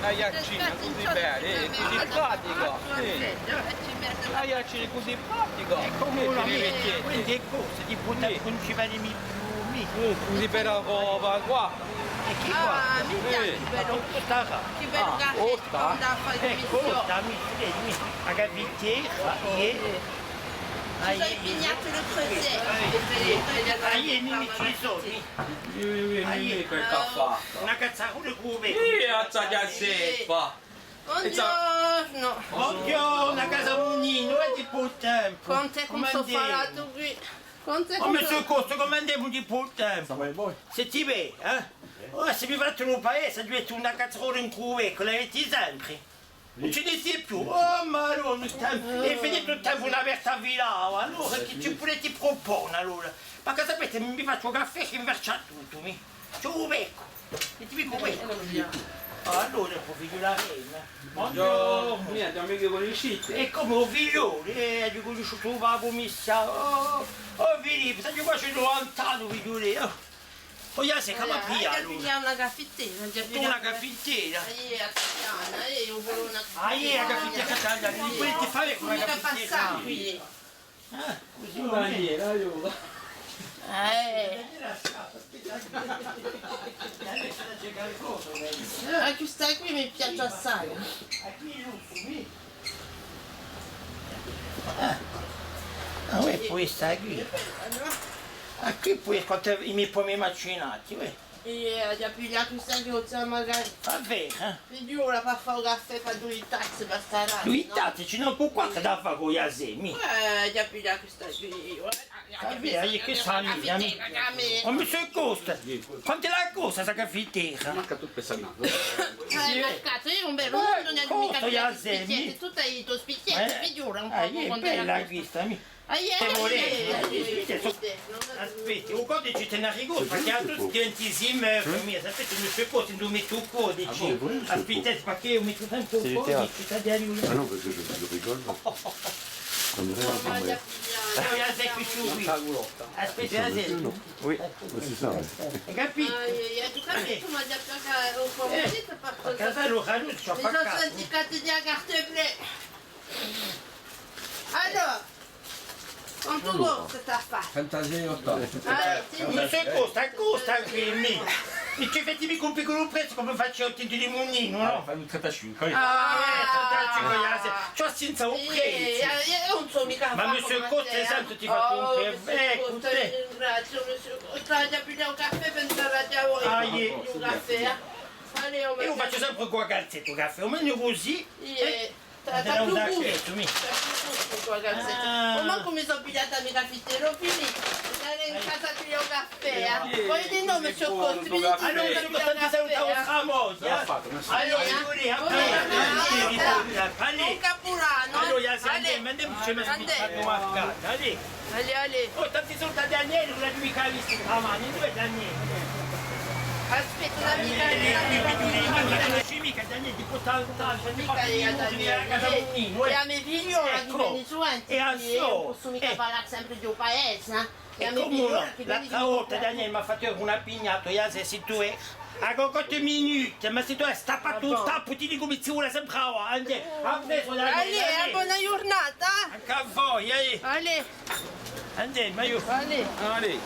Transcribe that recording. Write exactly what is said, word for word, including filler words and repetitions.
A ghjaccina cusì bella, eh, cusì pratica, eh. A ghjaccina cusì pratica. È cum'è una, eh, quindi hè cosa, di punta, eh, ùn ci vene micca più, mì. Uh, cusì bella roba quà. È chì quà? Ah, mi piace, eh, bellu. Sta, chì bellu, ah, caffè, oh, sta. Quandu fai, eccu, commissione. Sta, mì, vedi, mì, a caffittiera, eh. Ci sò i pignati di Creuset. Ah, iè, mì, mì, ci sò, mì. Iè, iè, iè, iè, quel caffè. Una cazzarola cù u beccu. Iè, alza Ghjaseppa. Bonghjornu. Bonghjornu, a casa Mugninu, eh, dipoi u tempu. Quant'hè chì ùn sò falatu quì? Quant'hè chì ùn sò... Monsieur Costa, cum'andemu dipoi u tempu? Site bè, eh? Oh, s'è mi fate u paese, aghju dettu una cazzarola incù u beccu, l'avete sempre? Ùn ci ne sia più. Oh, Madonna, u tempu. Hè finitu u tempu, una verta filava. Allora, chì ci pudete prupone, allora? Perchè sapete, mi facciu u caffè chì invercia tuttu, mì. Ci hè u beccu. Chì ti dicu u beccu? Allora, u figliolu di a reina. Bonghjornu. Bonghjornu. Mì, amicu, cunniscite? È cum'è, u figliolu, eh, aghju cunnisciutu u babbu mio. Oh, oh, Filippu, t'aghju quasi novanta anni, figliolu, oh. Oh, Ghjasè, chì m'hà pigliatu? Aghju pigliatu una caffittiera, aghju pigliatu una caffittiera. Ah, iè, a caffittiera, eh, eiu volevu una caffittiera. Ah, iè, a caffittiera, ti pudete fà una caffittiera? Micca passà quì. Ah, cusì. Una maniera, aiò. Eh. Ah, questa quì mi piace assai. Ah, ah, uè, pò essa quì. Ah, quì pò essa, quant'è i me pomi macinati, uè. È, eh, aghju pigliatu questa chì ùn si chjama Margarita. Và bè, eh? Figliolu, pà fà u caffè, pà dui tazze, basterà, nò? Dui tazze, ci n'hè ancu quattru da fà cù i semi. Eh, aghju pigliatu questa quì, eh. Và bè, eh, chì sò mì, eh? Oh, Monsieur Costa, quant'ella costa sta caffittiera? Manca tuttu per salire. Eh, mercato, eiu ùn vecu, ùn bisogna micca piglià i spichjetti, tutti i to spichjetti, figliolu, un pocu, eh, bella questa, mì. Ah, iè, iè, iè, iè. Aspetta, u codice te ne ricordi, perchè tutti diventi simili, mì, sapete, Monsieur Costa, induve mettu u codice? Aspetta, perchè eiu mettu sempre u codice, t'aghju da aiutà. Ah non, parce que je, je rigole. On dirait un peu, mais... Allora, aspetta, aspetta. Oui. C'est ça, ouais. Hai capitu? Ah, iè, iè, tù capisci, ma già per caso, eh, per caso allora, lui ci fa caso. Mi sò dimenticatu di a carta blu. Allora, quantu costa sta affare? Trentacinque euro. Ah, sì. Monsieur Costa, costa quì, mì. È ci fate micca un picculu prezzu cum'è facciu u tintu di Mugninu, nò? Ah, fai un trentacinque, eh. Ah, eh, trentacinque, eh, sì. Ci hè senza un prezzu. Eh, eh, eiu ùn sò micca... Ma Monsieur Costa, eh, sempre ti facciu un prezzu. Oh, Monsieur Costa, vi ringraziu, Monsieur Costa. Aghju da piglià un caffè, pensava à voi. Ah, iè. Un caffè, eh. Allez, on va... Eiu facciu sempre cù a calzetta u caffè, o megliu cusì. Iè. T'hà più gustu, t'hà più gustu cù a calzetta. Ah. O mancu mi sò pigliata a me caffittiera, o Filippu, andà in casa à piglià u caffè, eh. Voi dì nò, Monsieur Costa, mi dite... Allora, Monsieur Costa, tanti saluti à vostra moglia, eh. Allora, allora, allora, un capodannu, eh. Allora, andemu, andemu, ci mettimu à u mercatu, allez. Allez, allez. Oh, tanti saluti à Daniele, ùn l'aghju micca vistu stamane. Induve hè Daniele? Aspetta, un amicu. Daniele, eh, Daniele, eh, conosci micca Daniele, di Porta Alta, di Porta Alta, di a casa Mugninu, eh. È a me figliola chì veni suvente, eiu ùn possu micca parlà sempre di u paese, eh. È cum'è l'altra volta Daniele m'hà fattu una pignata, eiu sè, sè tù, eh. A cocotte minute, ma sè tù, eh, sta pà tù, sta pà tù, ti dicu, mi ci vole sempre avà, andè. À prestu, Daniele, allez, bona ghjurnata. Ancu à voi, eh. Allez. Andemu, aiò. Allez. Allez.